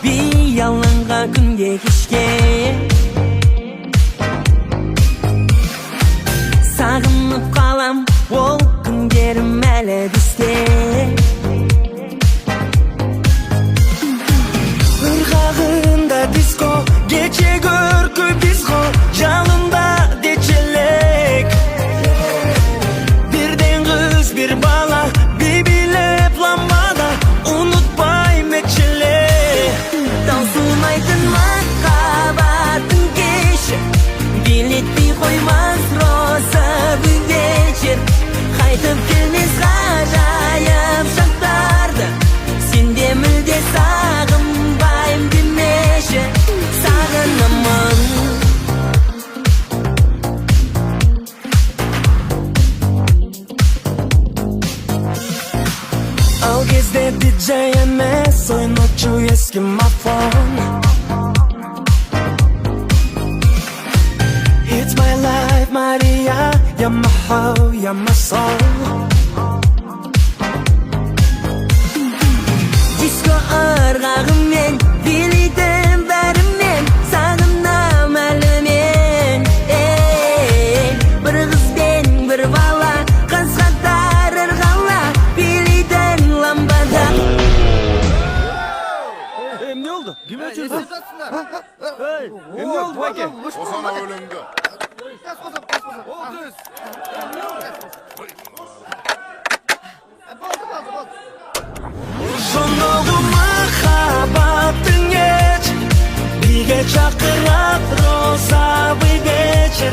Би алаңға күнде кешке. Сағынып қалам, ол күндерім әлі де есте. Ыргагында диско, кече көркү биз го, жалында дечелек. Бирден кыз, бир бала би бийлеп ламбада, унутпайм эч эле. Таусылмайтын махаббаттың кеші, билетпей қоймас розовый вечер. Қайтып келмес ғажайып шақтарды, сен де мүлде сағынбайм демеші. Сағынамын. Ал кезде диджей эмес, ойночу эски мафон. It's my life, Maria, you're my heart, you're my soul. Диско ырғағымен билейтін бәрімен, сағынам әлі мен. Ей, бір қыз бен бір бала қыз қатар ырғала билейтін ламбада. Эмне болду? Ким өчүрдү? Эмне болду, байке? Ошону өлөңдү. Болду. Болды, болды, болды. Ошондогу махаббаттың кечи, биге чакырат розовый вечер.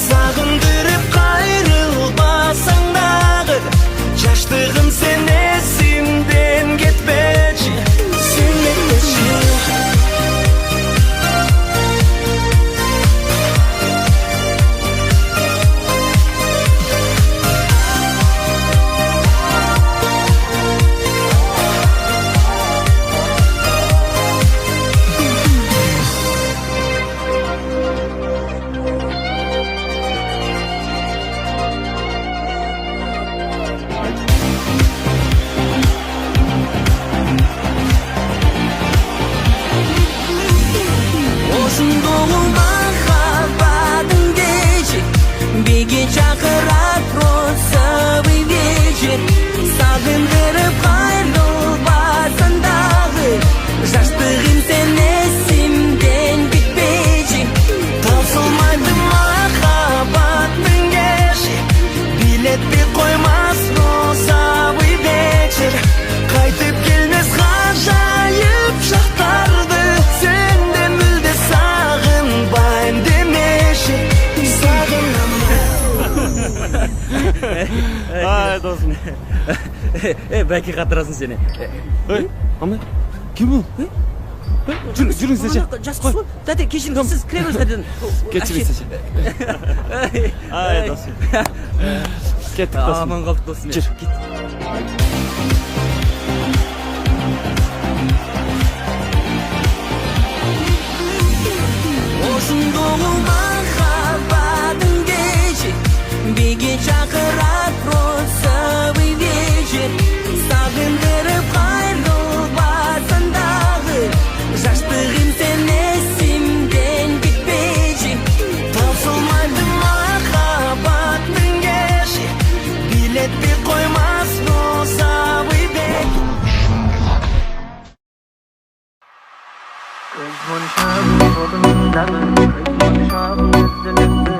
Сагындырып кайрылбасаң дагы, жаштыгым, сен эсимден кетпечи, сен кетпечи. Ошондогу махаббаттың кеші, биге чакырат розовый вечер. Сагындырып кайрылбасаң дагы, жаштыгым, сен эсимден кетпечи. Таусылмайды махаббаттың кеші, билетпей коймас розовый вечер. Кайтып келмес ғажайып шақтарды, сен де мүлде сағынбайм демеші. Сағынамын. Ай, досым. Е, бәке, қатырасың сені. Ей, андай кім бұл? Жүріңіз, жүріңіз, әже. Жас қыз ғой, тәте, кешіріңіз, сіз кіре беріңіз қайтадан. Кешіріңіз, әже. Ай, досым, кеттік, досым. Аман қалдық, досым. Жүр. Ошондогу махаббаттың кеші, биге чакырат розовый вечер. Сагындырып кайрылбасаң дагы, жаштыгым, сен эсимден кетпечи. Таусылмайды махаббаттың кеші, билетпей коймас розовый вечер. Көз моншағың қолыңдағы, көз моншағың үзіліпті.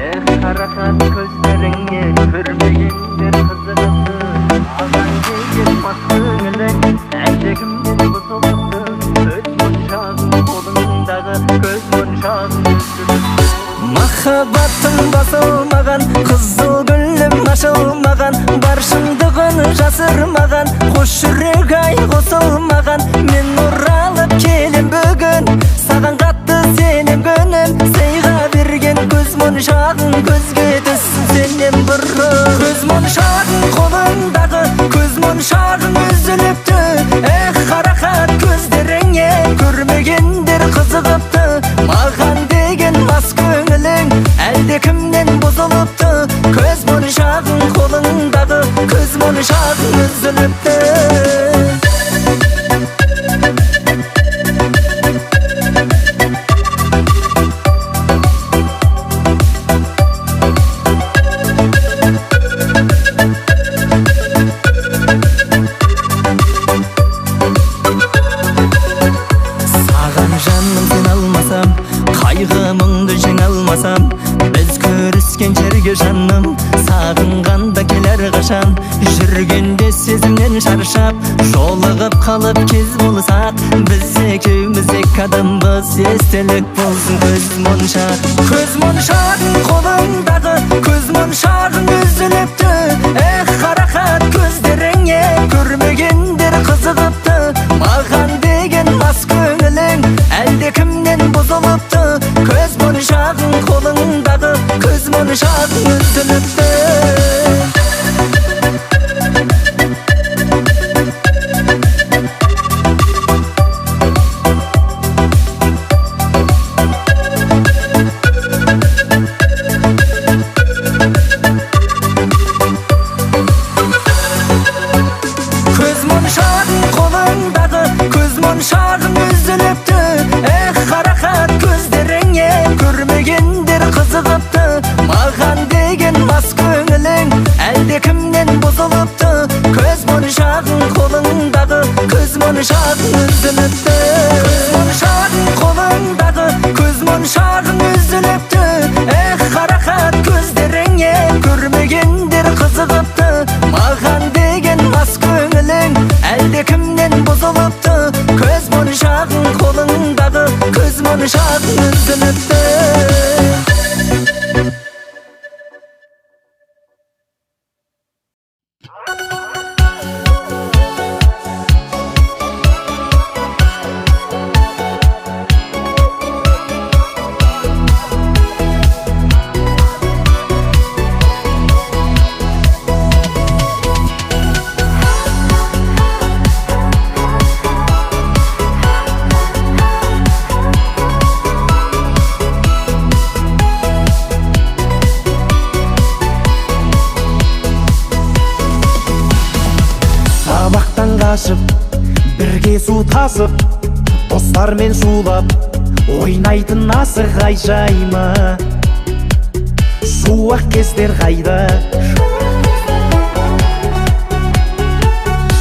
Эх, қарақат көздеріңе көрмегендер қызығыпты. Маған деген мас көңілің әлдекімнен бұзылыпты. Көз моншағың қолыңдағы, көз моншағың үзіліпті. Махаббатым басылмаған, қызыл гүлім ашылмаған, бар шындығын жасырмаған, қос жүрек ай қосылмаған. Мен оралып келем бүгін, саған қатты сенем, күнім. Сыйға берген көз моншағың көзге түссін сенен бұрын. Көз моншағың қолыңдағы, көз моншағың үзіліпті. Эх, қарақат көздеріңе көрмегендер қызығыпты. Маған деген мас көңілің әлдекімнен бұзылыпты. Көз моншағың қолыңдағы, көз моншағың үзіліпті. қашан жүргенде сезімнен шаршап, жолығып қалып кез болсақ, біз екеуміз екі адамбыз, естелік болсын көз моншақ. Көз моншағың қолыңдағы, көз моншағың үзіліпті. Эх, қарақат көздеріңе көрмегендер қызығыпты. Маған деген мас көңілің әлдекімнен бұзылыпты. Көз моншағың қолыңдағы, көз моншағың үзіліпті. Көз моншағың қолыңдағы, көз моншағың үзіліпті. Эх, қарақат көздеріңе көрмегендер қызығыпты. Маған деген мас көңілің әлдекімнен бұзылыпты. Көз моншағың қолыңдағы, көз моншағың үзіліпті. Көз моншағың қолыңдағы, көз моншағың үзіліпті. Эх, қарақат көздеріңе көрмегендер қызығыпты. Маған деген мас көңілің әлдекімнен бұзылыпты. Көз моншағың қолыңдағы, көз моншағың үзіліпті. Сабақтан қашып, бірге су тасып, достармен шулап ойнайтын асық айшайма. Шуақ кездер қайда?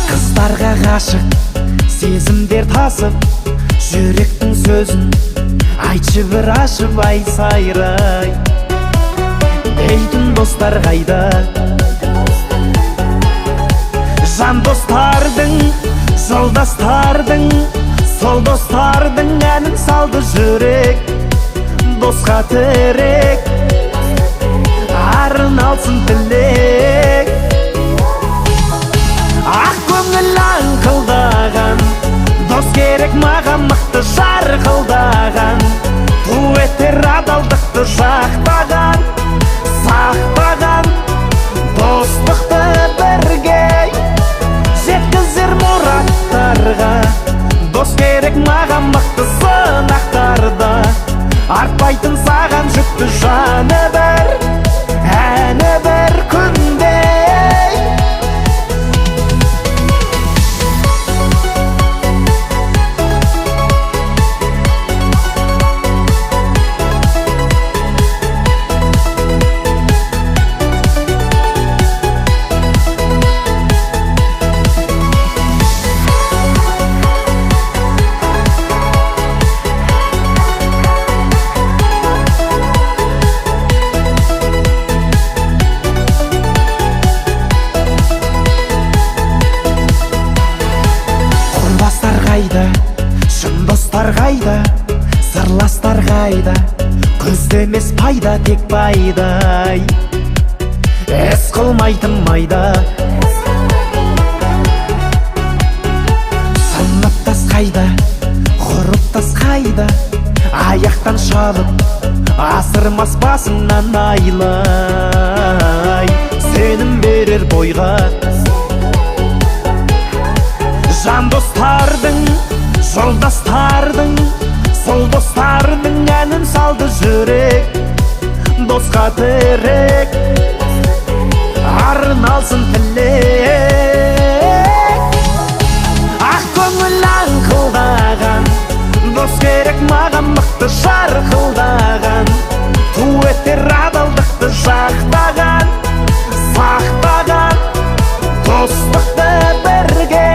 Қыздарға ғашық, сезімдер тасып, жүректің сөзін айтшы бір ашып, ай сайрай дейтін достар қайда? Жан достардың, жолдастардың, сол достардың әнін салды жүрек. Досқа тірек, арналсын тілек. Ақ көңіл аңқылдаған, дос керек маған мықты жарқылдаған, ту етер адалдықты жақтаған, сақтаған, достықты бірге жеткізер мұраттарға. Дос керек маған мықты сынақтарда, артпайтын саған жүкті жаны бір, әні бір күнде. Құрдастар қайда, шын достар қайда, сырластар қайда? Көзде емес пайда, тек пайдай, іс қылмайтын майда. Сыныптас қайда, ғұрыптас қайда, аяқтан шалып, асырмас басыңнан айлай, сенім берер бойға. Жан достардың, жолдастардың, сол достардың әнін салды жүрек. Досқа тірек, арналсын тілек. Ақ көңіл аңқылдаған, дос керек маған мықты жарқылдаған, ту етер адалдықты жақтаған, сақтаған, достықты бірге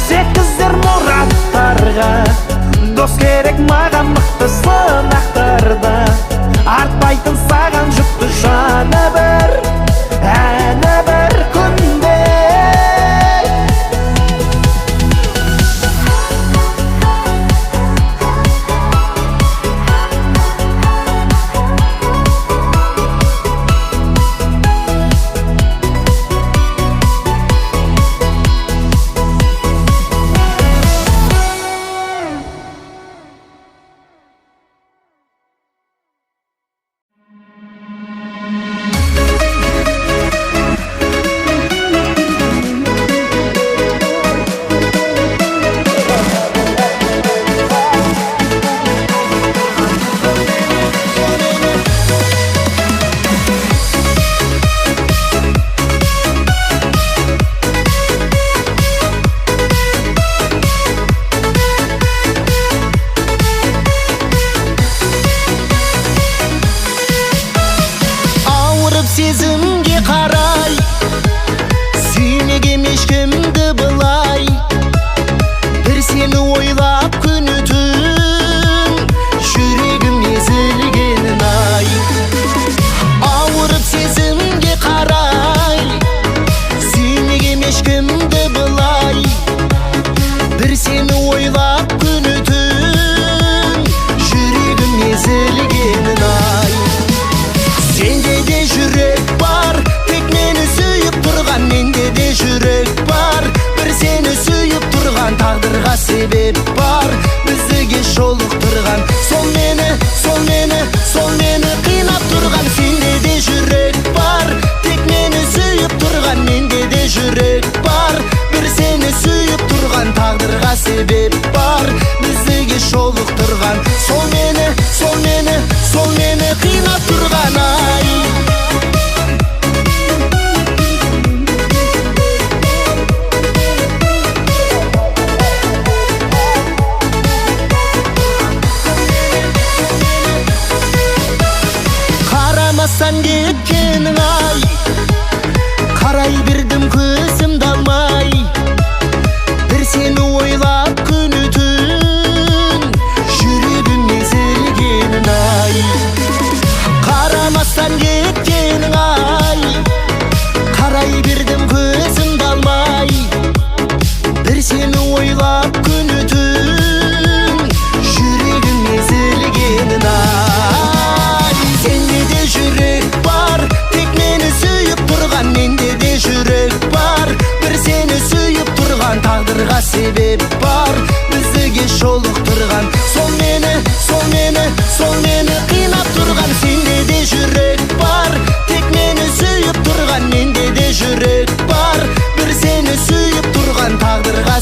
жеткізер мұраттарға. Дос керек маған мықты сынақтарда, артпайтын саған жүкті жаны бір, әні бір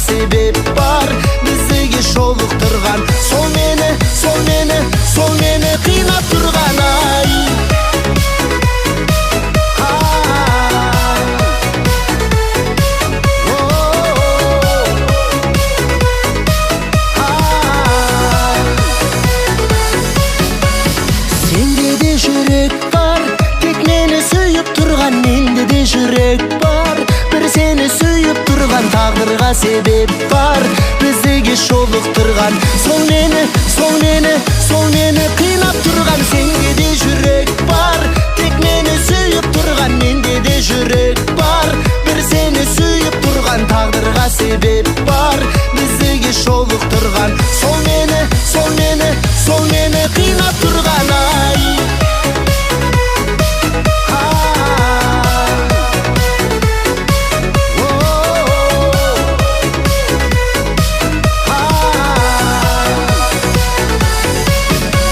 Себеп бар бізге жолықтырған. Сол мені, сол мені, сол мені қинап тұрған ай. Ай. О-о-о. Ай. Сенде де жүрек бар, тек мені сүйіп тұрған. Менде де жүрек бар, бір сені сүйіп тұрған. Тағдырға себеп бар бізге жолықтырған. Сол мені, сол мені, сол мені қинап тұрған. Сенде де жүрек бар, тек мені сүйіп тұрған. Менде де жүрек бар, бір сені сүйіп тұрған. Тағдырға себеп бар бізге жолықтырған. Сол мені, сол мені, сол мені қинап тұрған ай. Ай. О-о-о. Ай.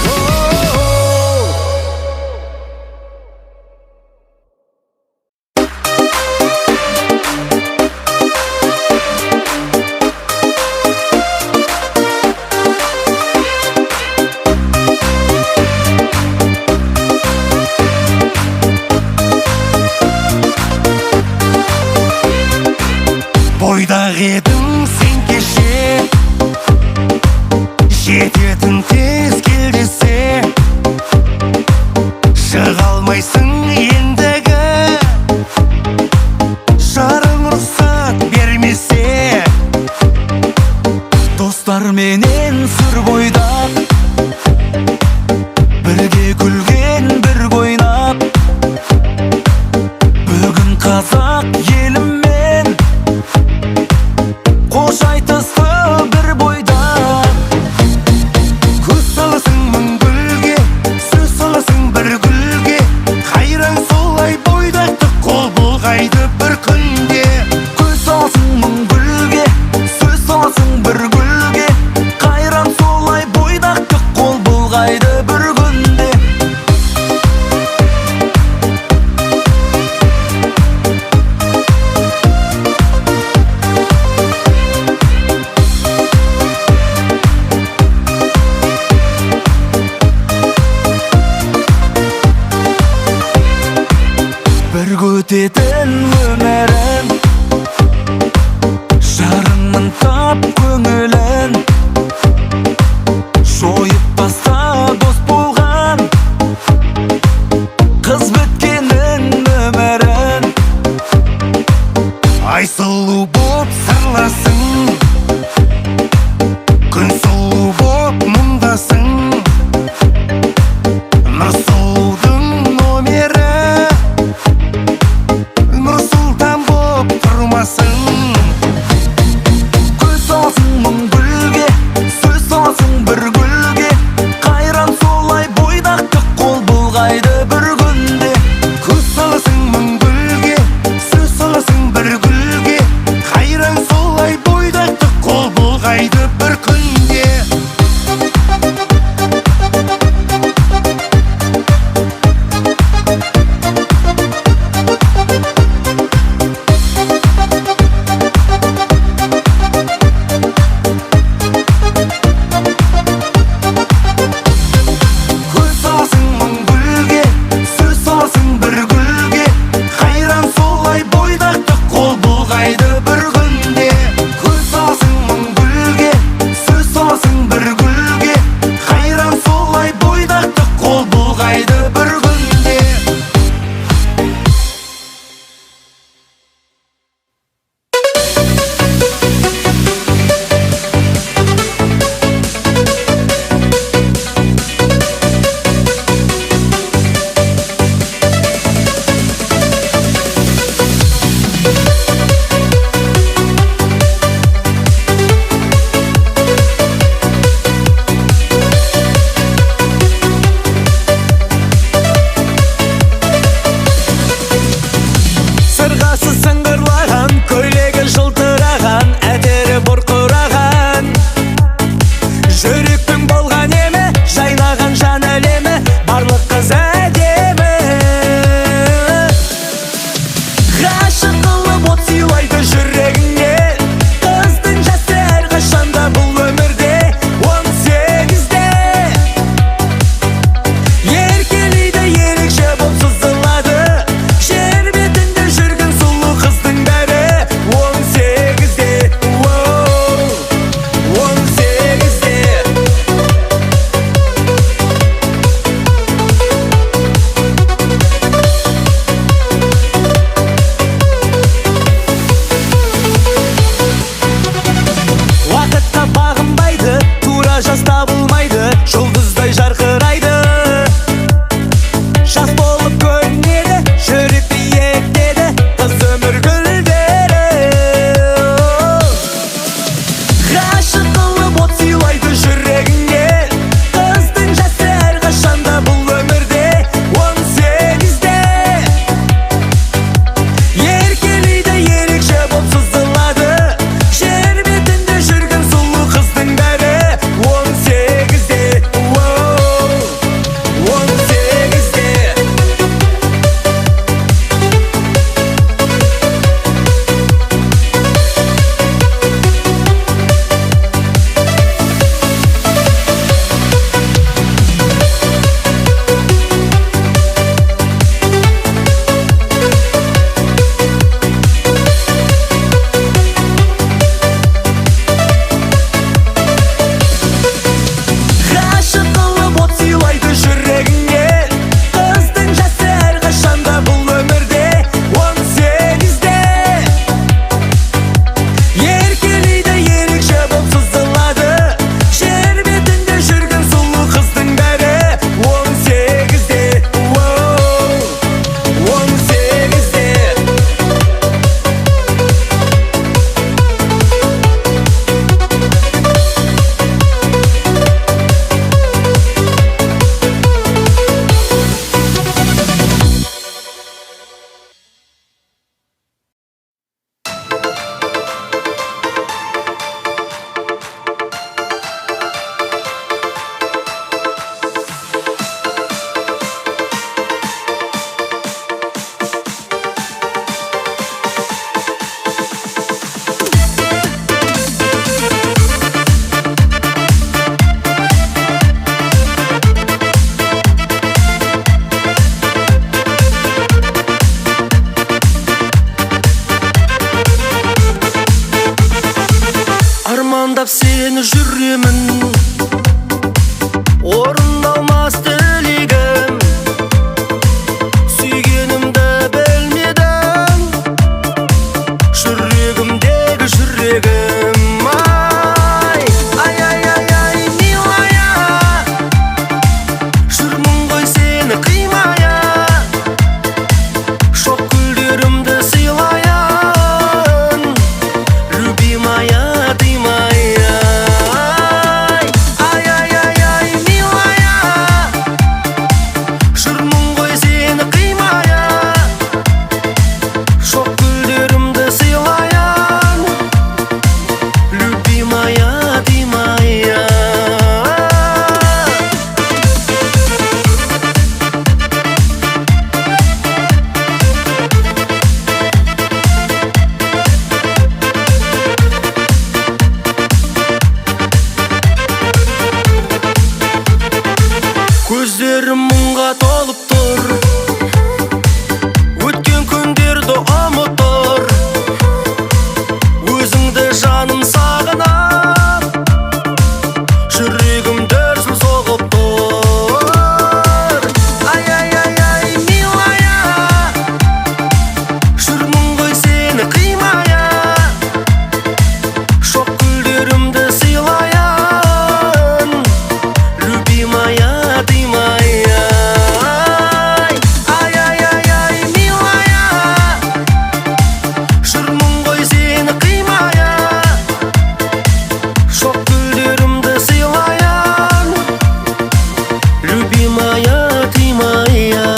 О-о-о. Бойдақ едің сен кеше, жететін тез кел десе. Шыға алмайсың ендігі, жарың рұқсат бермесе. Достарменен сүр бойдақ, бірге күлген, бірге ойнап. Бүгін қазақ елімен қош айтысты бір бойда. Көз саласың мың гүлге, сөз саласың бір гүлге. Қайран солай бойдақтық қол бұлғайды бір күнде. Көз саласың мың гүлге, сөз саласың бір гүлге. Қайран солай бойдақтық қол бұлғайды бір күнде. Бір өтетін өмірім, жарыңның тап көңілін жойып таста. Дос болған қыз біткеннің өмірін. Айсұлу боп сырласың, күн сұлу боп мұңдасың. Нұрсұлудың номері Армандап сені жүремін, орындалмас тілегім. Сүйгенімді білмедің, жүрегімдегі жүрегім. Ай, ай, ай, ай, ай, милая, жүрмін ғой сені қимая. Шоқ гүлдерімді сыйлайын, любимая ты моя. Ай, ай, ай, ай, милая, жүрмін ғой сені қимая. Шоқ гүлдерімді сыйлайын, любимая ты моя. Көздерім мұңға толып тұр, өткен күндерді ұмытыр. Өзіңді жаным сағынып, жүрегім дүрсіл соғып тұр. Ай, ай, ай, ай, милая, жүрмін ғой сені қимая. Шоқ гүлдерімді сыйлайын, любимая ты моя. Ай, ай, ай, ай, милая, жүрмін ғой сені қимая. Шоқ гүлдерімді сыйлайын, любимая ты моя.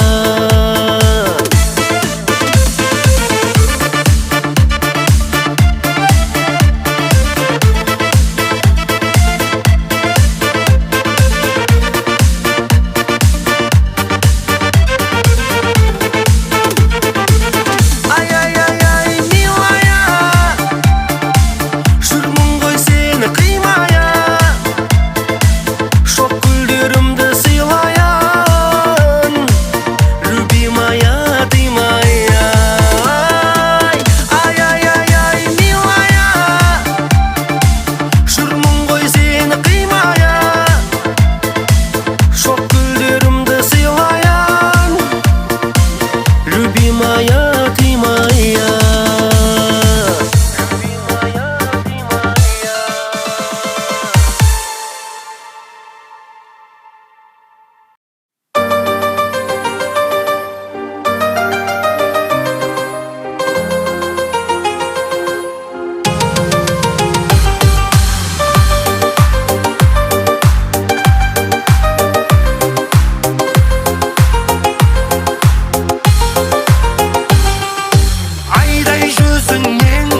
Ай, ай, ай, ай, милая, жүрмін ғой сені қимая. Шоқ гүлдерімді сыйлайын, любимая ты моя. Ай, ай, ай, ай, милая, жүрмін ғой сені қимая. Шоқ гүлдерімді сыйлайын, любимая ты моя. Любимая ты моя. Айдай жүзіңнен,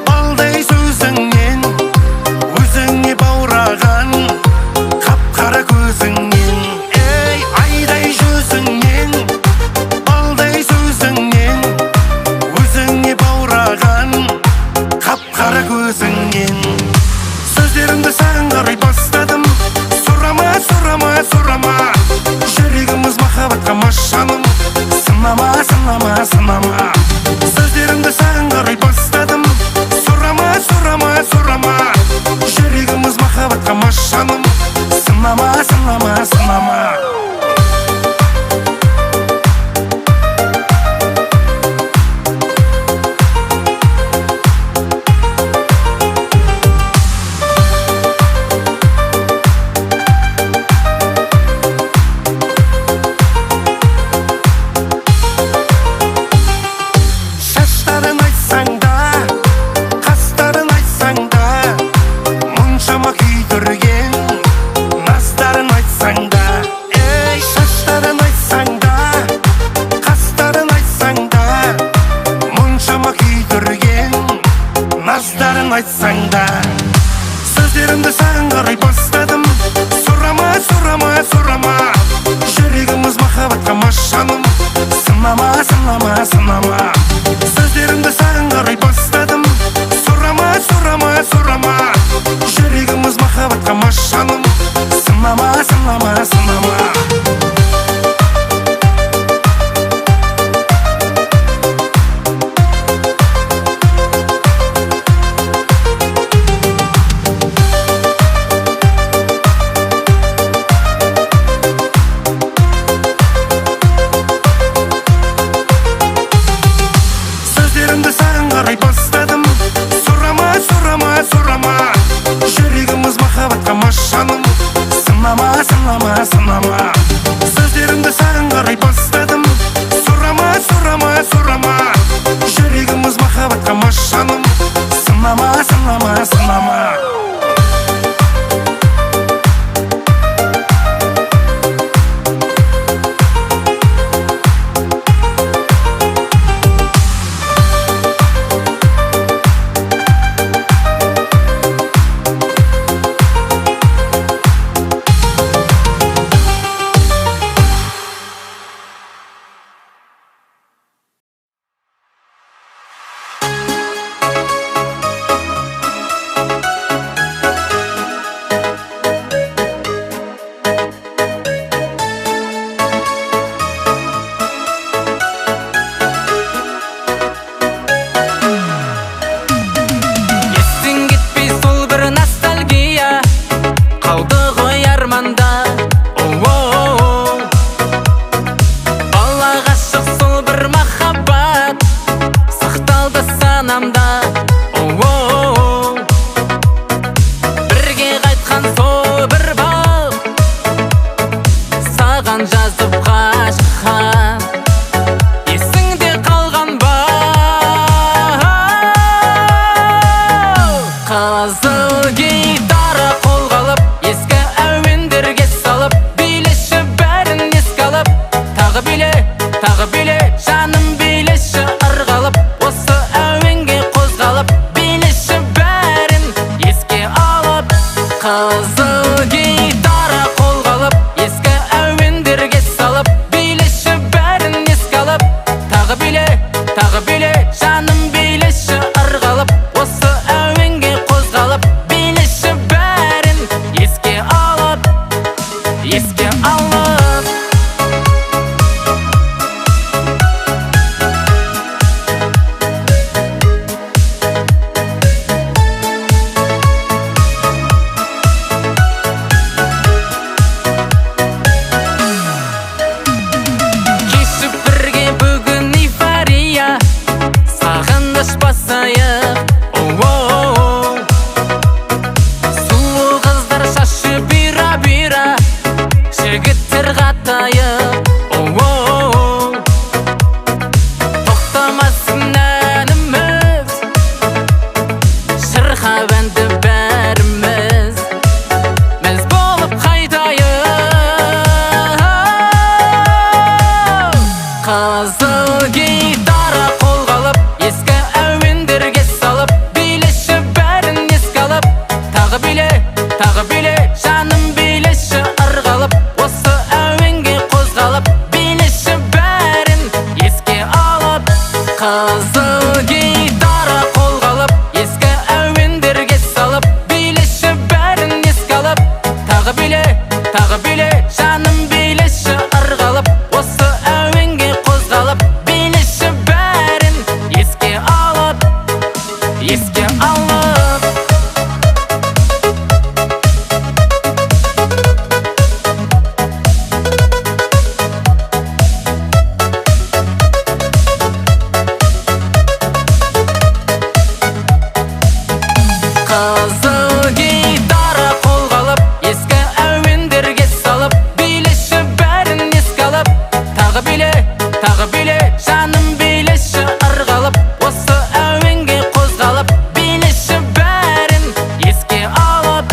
балдай сөзіңнен, өзіңе баураған қап-қара көзіңнен. Ей, айдай жүзіңнен, балдай сөзіңнен, өзіңе баураған қап-қара көзіңнен. Сөздерімді саған қарай бастадым. Сұрама, сұрама, сұрама. Жүрегіміз махаббатқа мас, жаным. Сынама, сынама, сынама. Сөздерімді саған қарай бастадым. Сұрама, сұрама, сұрама. Жүрегіміз махаббатқа мас, жаным. Сынама, сынама, сынама. Шаштарын айтсаң да, қастарын айтсаң да, мұншама күйдірген наздарын айтсаң да. Ей, шаштарын айтсаң да, қастарын айтсаң да, мұншама күйдірген наздарын айтсаң да. Сөздерімді саған қарай бастадым. Сұрама, сұрама, сұрама. Жүрегіміз махаббатқа мас, жаным. Сынама, сынама, сынама. Сөздерімді саған қарай бастадым. Сұрама, сұрама, сұрама. Жүрегіміз махаббатқа мас, жаным. Сынама, сынама, сынама. сұрама. Жүрегіміз махаббатқа мас, жаным. Сынама, сынама, сынама. Сөздерімді саған қарай бастадым. Сұрама, сұрама, сұрама. Жүрегіміз махаббатқа мас, жаным. Сынама, сынама, сынама. Естен кетпей сол бір ностальгия қалды ғой арманда. Оу, бала ғашық сол бір махаббат сақталды санамда. Оу, бірге қайтқан сол бір бал саған жазып ғашық хат есіңде қалған ба? Қызыл гитара қолға алып, ескі әуендерге салып, билеші бәрін еске алып, тағы биле, тағы биле, жаным билеші ырғалып, осы әуенге қозғалып, билеші бәрін еске алып. Қызыл гитара қолға алып, ескі әуендерге салып, билеші бәрін еске алып, тағы биле, тағы биле, жаным билеші ырғалып, осы әуенге қозғалып, билеші бәрін еске алып, еске алып. Кешіп бірге бүгін эйфория, сағыныш басайық. Оу, сұлу қыздар шашы бұйра бұйра, жігіттер қатайып. Оу, тоқтамасын әніміз, шырқап әнді бәріміз мәз болып қайтайық. Қызыл гитара қолға алып, ескі әуендерге салып, билеші бәрін еске алып, тағы биле, тағы биле, жаным билеші ырғалып, осы әуенге қозғалып, билеші бәрін еске алып. Қызыл гитара қолға алып, ескі әуендерге салып, билеші бәрін еске алып, тағы биле, тағы биле, жаным билеші ырғалып, осы әуенге қозғалып, билеші бәрін еске алып, еске алып. Қызыл гитара қолға алып, ескі әуендерге салып, билеші бәрін еске алып, тағы биле, тағы биле, жаным билеші ырғалып, осы әуенге қозғалып, билеші бәрін еске алып.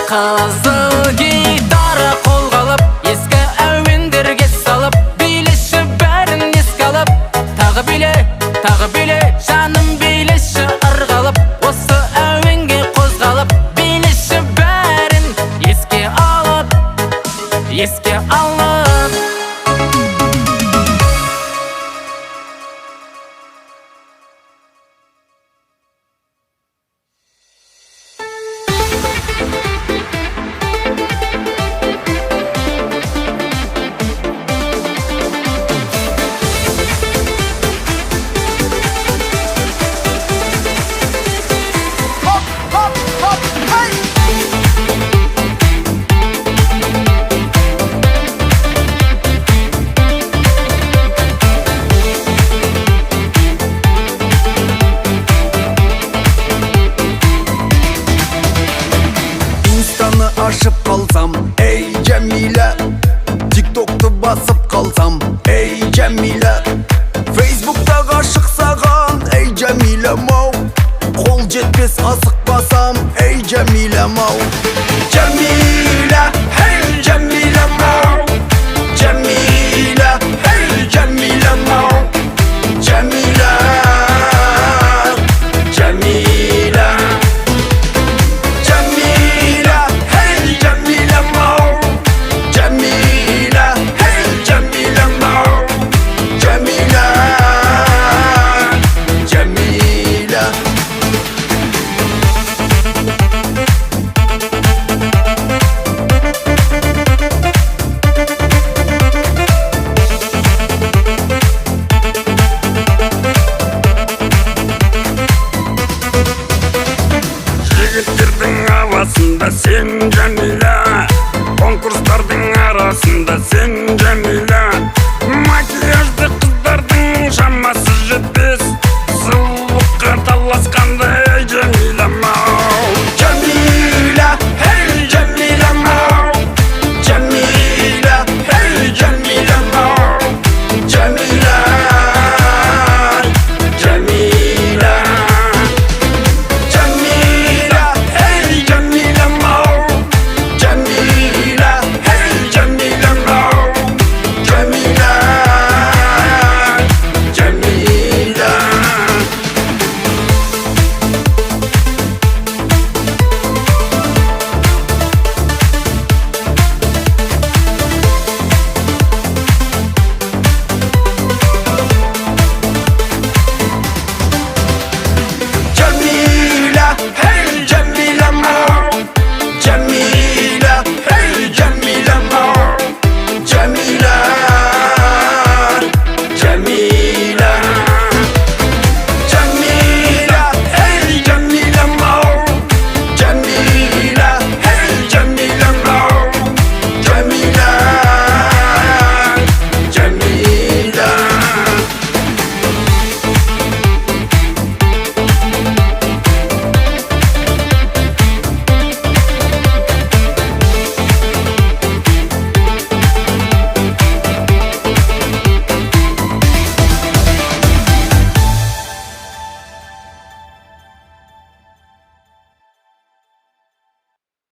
Қызыл гитара қолға алып, ескі әуендерге салып, билеші бәрін еске алып, тағы биле, тағы биле, жаным билеші ырғалып, осы әуенге қозғалып, билеші бәрін еске алып, еске алып. Ашып қалсам, ей, Жәмила. Тиктокты басып қалсам, ей, Жәмила. Фейсбукта ғашық саған, ей, Жәмилам ау. Қол жетпес асықпасам, ей, Жәмилам ау. Жәмила, ей, Жәмилам ау. Жәмила, ей, Жәмилам ау. Жәмила, Жәмила. Жәмила, ей, Жәмилам ау. Жәмила, ей, Жәмилам ау. Жәмила, Жәмила. Жігіттердің арасында сен, Жәмила. Конкурстардың арасында сен, Жәмила.